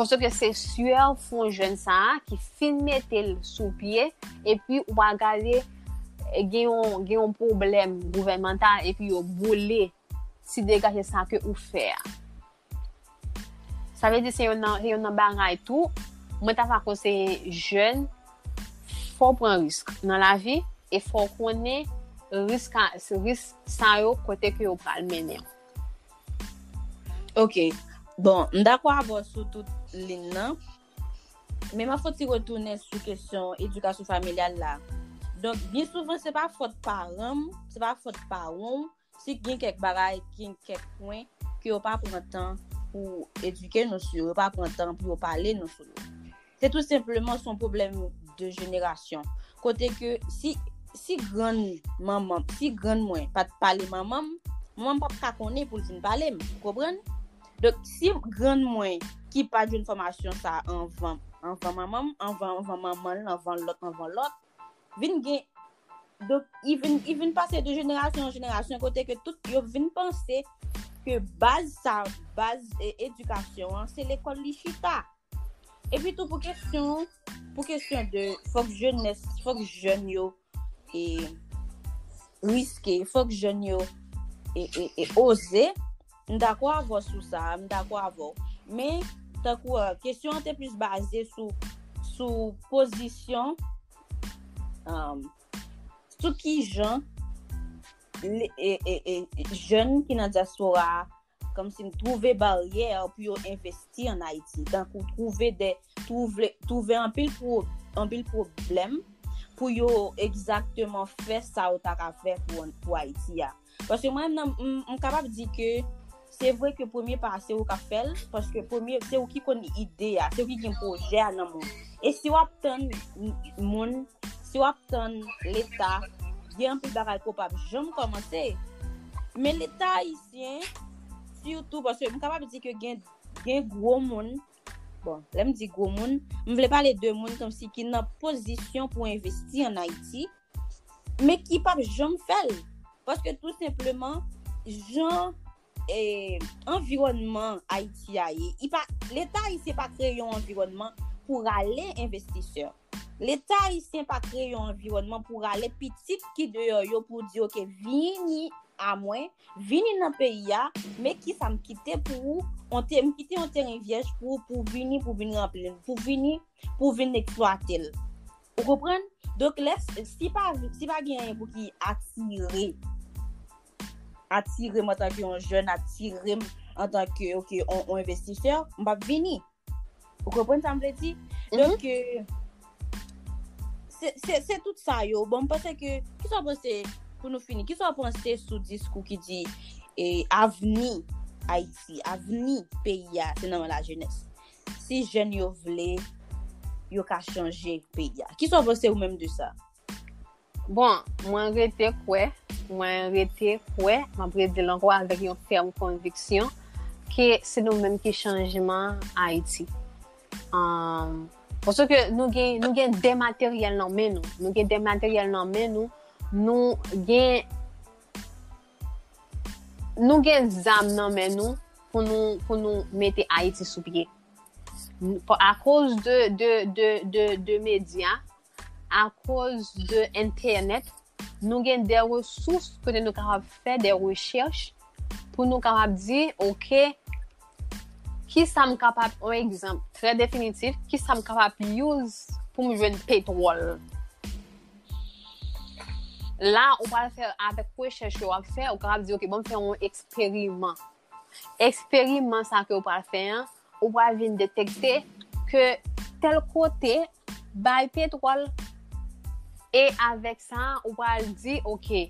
Paske se syè fon jèn sa a ki fin mete l sou pye, epi ou pral gade, eh, gen yon, gen yon pwoblèm gouvènmantal, epi yo boule ti degaje sa ke ou fè a. Sa vle di se youn nan, se youn nan bagay tou, mwen ta va konseye jèn, fò w pran risk nan lavi e fò w konnen risk a, risk sa yo kote ke yo pral mennen w. Ok. Bon, m dakò avè w sou tout liy nan. Men m ap fè yon ti retounen sou kesyon edikasyon familyal la. Donk, byen souvan, se pa fòt paran m, se pa fòt paran w, si gen kèk bagay, gen kèk pwen ke yo pa pran tan pou edike nou sou yo, yo pa pran tan pou yo pale nou sou yo. Se tou senpleman, se yon pwoblèm de jenerasyon. Kote ke si, si grann manman, si grann mwen pa t pale manman m, manman m p ap ka konnen pou l vin pale m, ou konprann? Donk, si grann mwen ki pa t jwenn fòmasyon sa anvan, anvan manman m, anvan, anvan manman l, anvan lòt, anvan lòt, vin gen, donk, li vin, li vin pase de jenerasyon an jenerasyon, kote ke tout yo vin panse ke baz sa, baz, e, edikasyon an, se lekòl li chita. Epi tou, pou kesyon, pou kesyon de, fòk jenès, fòk jèn yo, e, riske, fòk jèn yo, e, e, e oze. M dakò avè w sou sa, m dakò avè w. Men, tankou, e, kesyon an te plis baze sou, sou pozisyon, um, sou ki jan le, e, e, e, jèn ki nan dyaspora a kòmsi m twouve baryè pou yo envesti ann Ayiti. Tankou twouve de, twouve, twouve anpil pwo-, anpil pwoblèm pou yo egzakteman fè sa yo ta ka fè pou, pou Ayiti a. Paske mwen menm, m, m kapab di ke se vre ke premye pa a se ou k ap fè l, paske premye, se ou ki konn ide a, se ou ki gen pwojè a nan men w. E si w ap tann moun, si w ap tann Leta, gen anpil bagay ke w p ap janm kòmanse. Men Leta ayisyen, sitou, paske m kapab di ke gen, gen gwo moun, bon, lè m di gwo moun, m vle pale de moun kòmsi ki nan pozisyon pou envesti ann Ayiti, men ki p ap janm fè l. Paske tou senpleman, jan, e, anviwònman Ayiti a ye, li pa, Leta ayisyen pa kreye yon anviwònman pou rale envestisè. Leta ayisyen pa kreye yon anviwònman pou rale pitit ki deyò yo pou di, "Oke, vini a mwen, vini nan peyi a, men kisa m kite pou ou, yon te-, m kite yon teren vyèj pou ou, pou w vini, pou w vin ranpli l, pou w vini, pou w vin eksplwate l." Ou konprann? Donk, lè, si pa, si pa gen anyen pou ki atire, atire m antanke yon jèn, atire m antanke, oke, yon, yon envestisè, m p ap vini. Ou konprann sa m vle di? Mhm. Donk, e, se, se, se tout sa yo. Bon, m panse ke, kisa w panse, pou nou fini, kisa w panse sou diskou ki di, e, avni Ayiti, avni peyi a, se nan men lajenès? Si jèn yo vle, yo ka chanje peyi a. Kisa w panse ou menm de sa? Bon, mwen rete kwè, mwen rete kwè, m ap redi l ankò avèk yon fèm konviksyon, ke se nou menm ki chanjman Ayiti. Ahn, paske nou gen, nou gen de materyèl nan men nou. Nou gen de materyèl nan men nou. Nou gen, nou gen zam nan men nou pou nou, pou nou mete Ayiti sou pye. N-, akoz de, de, de, de, de medya, akoz de entènèt, nou gen de resous kote nou kapab fè de rechèch pou nou kapab di, oke, kisa m kapab, yon egzanp trè definitif, kisa m kapab use pou m jwenn petwòl? La, ou pral fè avèk rechèch yo w ap fè, ou kapab di, oke, bon, m fè yon eksperiman. Eksperiman sa ke ou pral fè an, ou pral vin detekte ke tèl kote bay petwòl, e avèk sa, ou pral di, oke,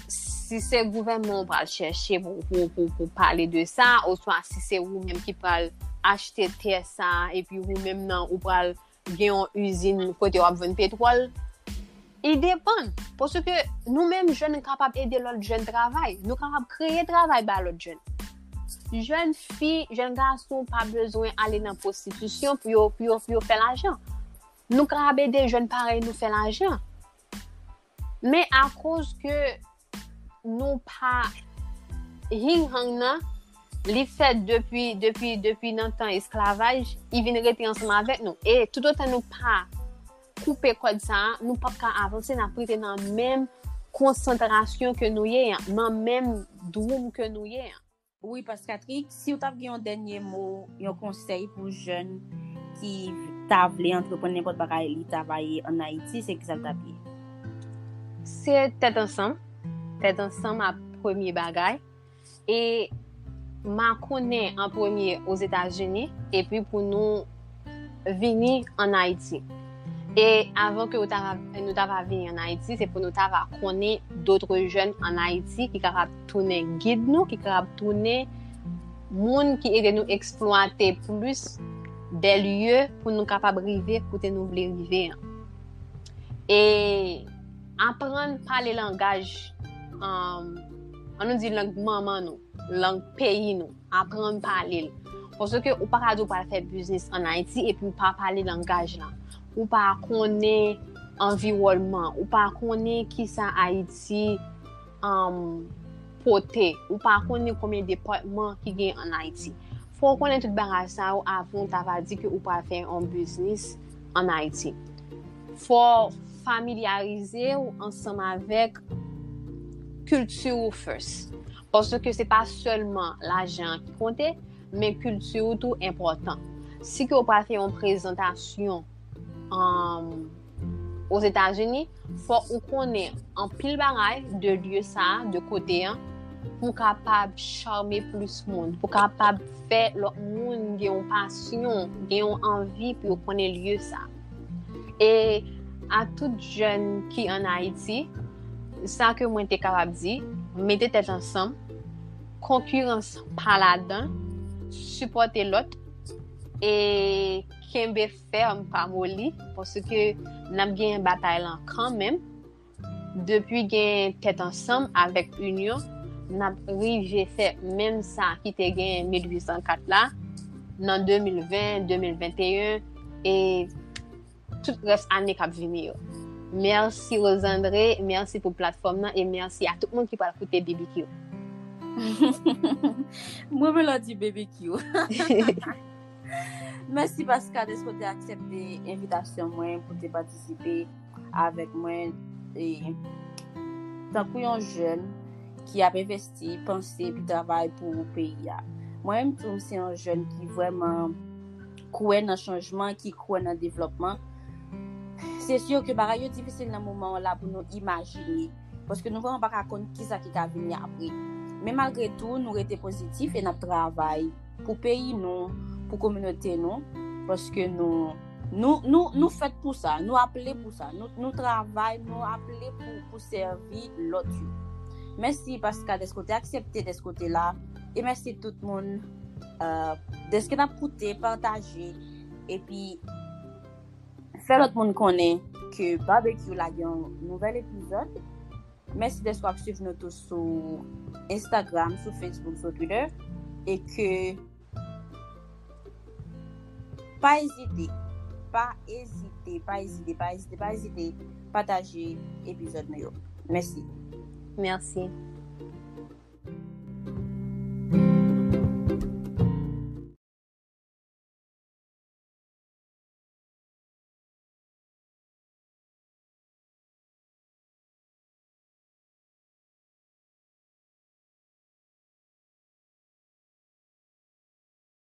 si se gouvènman ou pral chèche pou, pou, pou, pou pale de sa, oswa si se ou menm ki pral achte tè sa, epi ou menm nan, ou pral gen yon izin kote w ap vann petwòl, li depann. Paske nou menm jèn, nou kapab ede lòt jèn travay. Nou kapab kreye travay ba lòt jèn. Jèn fi, jèn gason pa bezwen ale nan pwostitisyon pou yo, pou yo, pou yo fè lajan. Nou kapab ede jèn parèy nou fè lajan. Men akoz ke nou pa, hing hang nan, li fèt depi, depi, depi nan tan esklavaj, li vin rete ansanm avèk nou. E toutotan nou pa koupe kòd sa a, nou p ap ka avanse, n ap rete nan menm konsantrasyon ke nou ye an, nan menm dwoum ke nou ye an. Wi, Pas Katrik, si w t ap gen yon dènye mo, yon konsèy pou jèn ki ta vle antreprann nenpòt bagay li ta va ye ann Ayiti, se kisa l t ap ye? Se tèt ansanm. Tèt ansanm ap premye bagay. E makonnen an premye Ozetazini, epi pou nou vini ann Ayiti. E avan ke nou ta va, nou ta va vini an Ayiti, se pou nou ta va konnen dotre jèn an Ayiti ki kapab tounen gid nou, ki kapab tounen moun ki ede nou eksplwate plis de lye pou nou kapab rive kote nou vle rive an. E aprann pale langaj, um, an nou di lang manman nou, lang peyi nou, aprann pale l. Paske ou pa ka di ou pral fè biznis an Ayiti epi ou pa pale langaj lan. Ou pa konnen anviwònman, ou pa konnen kisa Ayiti um, pote, ou pa konnen konbyen depatman ki gen an Ayiti. Fò w konnen tout bagay sa yo avan w ta va di ke ou pral fè yon biznis an Ayiti. Fò w familyarize w ansanm avèk kilti w first. Paske se pa sèlman lajan ki konte, men kilti w tou enpòtan. Si ke w pral fè yon prezantasyon um, Ozetazini, fò ou konnen anpil bagay de lye sa a, de kote an, pou kapab chame plis moun, pou kapab fè lòt moun gen yon pasyon, gen yon anvi pou yo konnen lye sa a. E a tout jèn ki an Ayiti, sa ke mwen te kapab di, mete tèt ansanm, konkirans pa ladan, sipòte lòt, e kenbe fèm, pa moli, paske n ap genyen batay lan kanmenm. Depi gen tèt ansanm avèk inyon, n ap rive fè menm sa ki te genyen mil uit san kat la, nan de mil ven, de mil venteyen, e tout rès ane k ap vini yo. Mèsi Rosandre, mèsi pou platfòm nan e mèsi a tout moun ki pral koute B B Q. Mwen men lè w di B B Q. Mèsi Pasca dèske w te aksepte envitasyon mwen pou te patisipe avèk mwen e, tankou yon jèn ki ap envesti, panse epi travay pou peyi a. Mwen menm tou, m se yon jèn ki vrèman kwè nan chanjman, ki kwè nan devlòpman. Se si ke bagay yo difisil nan moman an la pou nou imajine. Paske nou vrèman pa ka konn kisa ki ka vini apre. Men malgre tou, nou rete pozitif e n ap travay pou peyi nou, pou kominote nou. Paske nou, nou, nou, nou fèt pou sa, nou aple pou sa. Nou, nou travay, nou aple pou, pou sèvi lòt yo. Mèsi Pasca dèske w te aksepte dèske w te la. E mèsi tout moun uh, dèske n ap koute, pataje, epi fè lòt moun konnen ke Barbecue lage yon nouvèl epizòd. Mèsi dèske w ap swiv nou tou sou Instagram, sou Facebook, sou Twitter. E ke pa ezite, pa ezite, pa ezite, pa ezite, pa ezite pataje epizòd nou yo. Mèsi. Mèsi.